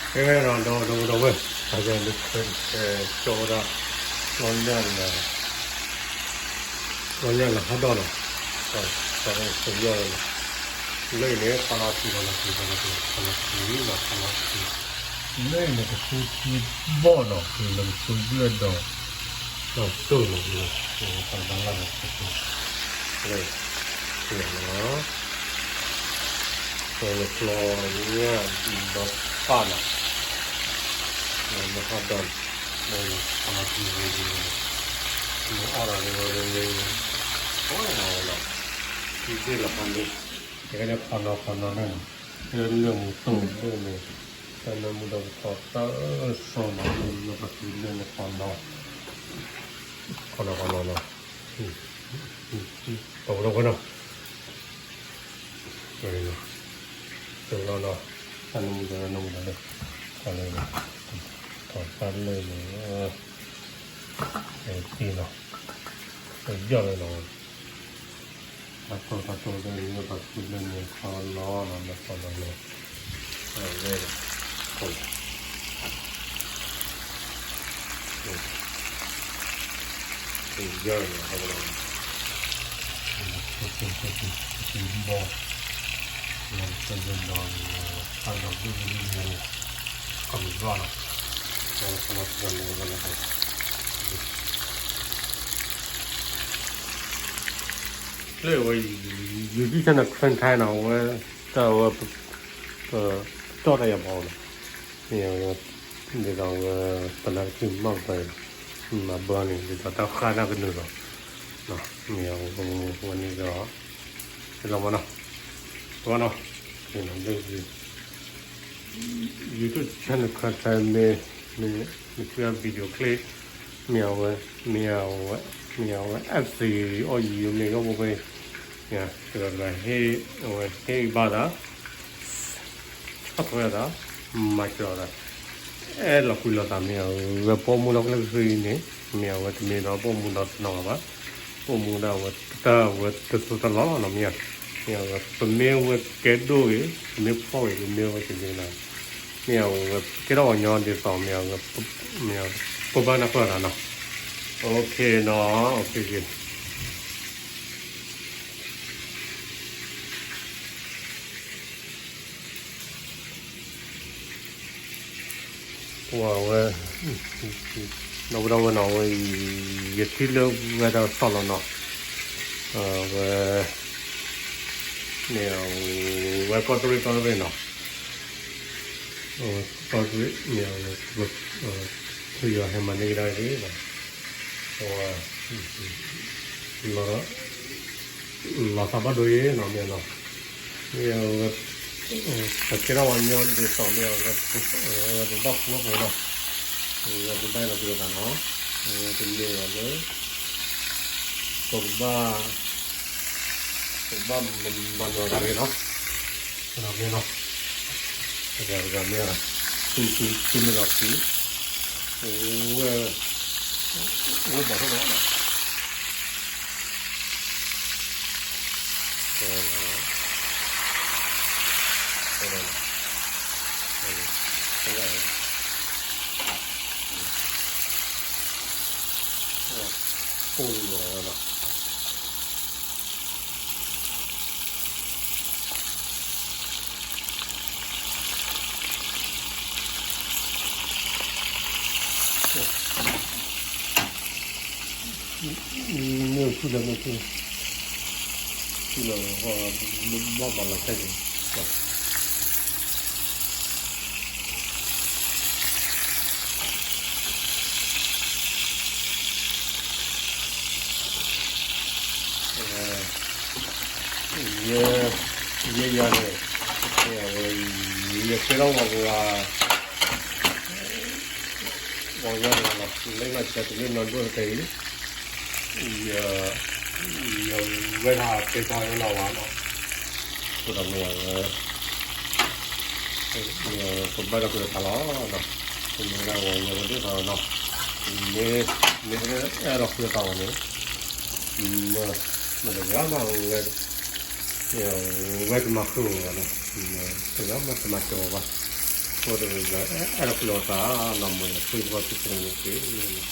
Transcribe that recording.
ကဲဒီး ဒီပုၢ်ဒီဝဲၢ် တၢ်ယၤန့ၣ် ကၠီဝဲဒၣ် လီၤညၣ်လၢ လီၤညၣ်လၢဟးဒီးနီၤ, တၢ်ယီၢ်လီၤနီၤ, လၢအံၤန့ၣ် ဖးလီၤထံ ဖးလီၤထံ ဖးလီၤထံ ဖးလီၤထံ ဖးလီၤထံ လၢအံၤန့ၣ် ကဆူဘီၣ်နီၤ လၢကဆူဘီၣ်ဒီး ဒီးတိၢ်နီၤ ပှၤဘၣ်လၢ်ဒီး လၢ လၢ လၢ လၢဖျီညၣ်ဒီးပၢ်နီၤ, လၢဟးဒီး လၢဖျီညၣ် လၢအီၣ်ဒီး လၢ လၢ လၢ လၢဖျီညၣ် တကဲလၢဖီနီၤဖီနီၤန့ၣ်နီၤ, လၢလၢမူတိၢ်လၢန့ၣ်, တၢ်လၢမူဒီးကထီၣ်တၢ်စီနီၤ လၢပှၤကလၢန့ၣ်ဖီနီၤ, ဖီနီၤဖီနီၤနီၤ, ပဝဲလီၤဝဲနီၤ, ပဝဲလီၤနီၤ, တၢ်လၢမူဒီး လၢမူဒီးလၢ တၢ်လၢ ထီၣ်တၢ်လၢန့ၣ်, တံၢ်နီၤ, တယီၢ်လၢနီၤ တၢ်တိၢ်တၢ်တိၢ်လၢယိၤပှၤကူလၢန့ၣ် ဖီလီၤလီၤ လၢဖီလီၤလီၤ အဝဲ ယီၢ်လီၤ ဘီ လီၤ တၢ်ဒီးဘုၣ်ဘုၣ်န့ၣ် ကမၤဘၣ်လီၤ လၢ လၢဝဲ YouTube channel ခရၢၣ်ထါနီၤ အဝဲ တၢ်ဝဲ ပ ပတီၢ်တၢ်ယၤဘီနီၤ မ့ၢ်အဝဲ ဒ်သိးဝဲ ပနၢ်တထံၣ်မီၢ်ပၢၢ် မၤဘၢန့ၣ် ဒ်သိးတၢ်ဃၣ်တၢ်ကနုာ်လီၤ မ့ၢ်အဝဲ ဝဲန့ၣ်ဒီး လီၤမနီၤ တဝဲနီၤ လၢ YouTube channel ခရၢၣ်ထါ မ့ၢ် မ့ၢ် မ့ၢ်ထွံၣ်အ video clip မ့ၢ်အဝဲ မ့ၢ်အဝဲ မ့ၢ်အဝဲ FC အီၣ်ယံၤမ့ၢ်ဂီၢ်ဘိဘ့ၣ် တဂၤတဂၤဟ့ၣ် အဝဲဟ့ၣ်ဘၣ်သး ဆီၣ်ထွဲသး မၤစၢၤသး အဲၣ်လီၤကွံလိာ်သး မ့ၢ်အဝဲပိာ်မူလၢကျဲကဆူအံၤန့ၣ် မ့ၢ်အဝဲတမ့ၢ်ဒီးပိာ်မူဒီးတနီၤဘၣ် ပိာ်မူဒၣ်ဝဲတၢ်ဝဲတစိၢ်တလီၢ်လီၤနီၤ မ့ၢ်ဧါ မ့ၢ်အဝဲ ပမ့ၢ်ဝဲကဲဒိၣ်ဂ့ၤ ပမ့ၢ်ဖှီၣ်ဂ့ၤ ပမ့ၢ်ဝဲကဲကဲနီၤ မ့ၢ်အဝဲ ကဲထီၣ်ပှၤကညီဒ်သိး မ့ၢ်အဝဲ မ့ၢ်အဝဲ ပဘၣ်နၢ်ပၢၢ်သးနီၤ OK နီၤ OK က့ၤ ပှၤဝဲ ဒီပုၢ်ဒီဝဲၢ်နီၤ ဝဲ ယထံၣ်လၢဝဲဒၣ်စီၣ်လီၤနီၤ ဝဲ မ့ၢ် ဝဲကီၢ်သူလ့ၤကီၢ်သူလ့ၤနီၤ ကီၢ်သူလ့ၤ မ့ၢ် ပယီၤဟဲမၤန့ၢ်ကဒါက့ၤ ပှၤ လီၤ လီၤသးဘၣ်ဒိယ့ၣ်နီၤ မ့ၢ်နီၤ မ့ၢ် ပကဲထီၣ်ပှၤကညီဒ်သိး မ့ၢ် ပဘၣ်ဃူဘၣ်ဖိးနီၤ ပဘၣ်လီၤပျံၤလီၤသးနီၤ တမ့ၢ်လီၤလၢ ပကဘၣ် ပကဘၣ်မၤနၢၤတၢ်ဂ့ၤနီၤ မ့ၢ်နီၤ ပကမ့ၢ် သုသုသုမ့ၢ်လီၤသု ဝဲ ဝဲဘၣ်ထီၣ်ဘၣ်နီၤ အိၣ်လီၤဝဲလီၤ မ့ၢ်ထူလၢမ့ၢ်ထူ ထူလၢ ဘၣ်ဘၣ်လီၤတဲာ်န့ၣ် ယဲ ယဲယၤန့ၣ် ယကဲထီၣ်ပှၤ ပှၤကညီတဂၤလီၤ လၢနီၢ်ဆဲးတမ့ၢ်နီၢ်ဒိၣ်တက့ၢ် ယ ယဝဲဒၣ်တဲထီၣ်ယလီၤဝဲနီၤ အဃိဒီးမ့ၢ်ဝဲ ပဘၣ်ဒီးပယီၤသးလီၤနီၤ ပမ့ၢ်ဒၣ်ဝဲယဲဝဲဒၣ်သးလီၤနီၤ မ့ၢ် မ့ၢ်အဲၣ်ဒိးဃုသးဝဲန့ၣ် မ့ၢ်တဂၤမးဝဲ ဝဲတမၤဃုာ်ဝဲဘၣ်နီၤ တဂၤမးတမၤစၢၤဝဲဘၣ် အဃိဒီး အဲၣ်ဒိးကျၢၤသးနီၢ်မုၢ် ဖုသဝီသုးခိၣ်န့ၣ်တက့ၢ်.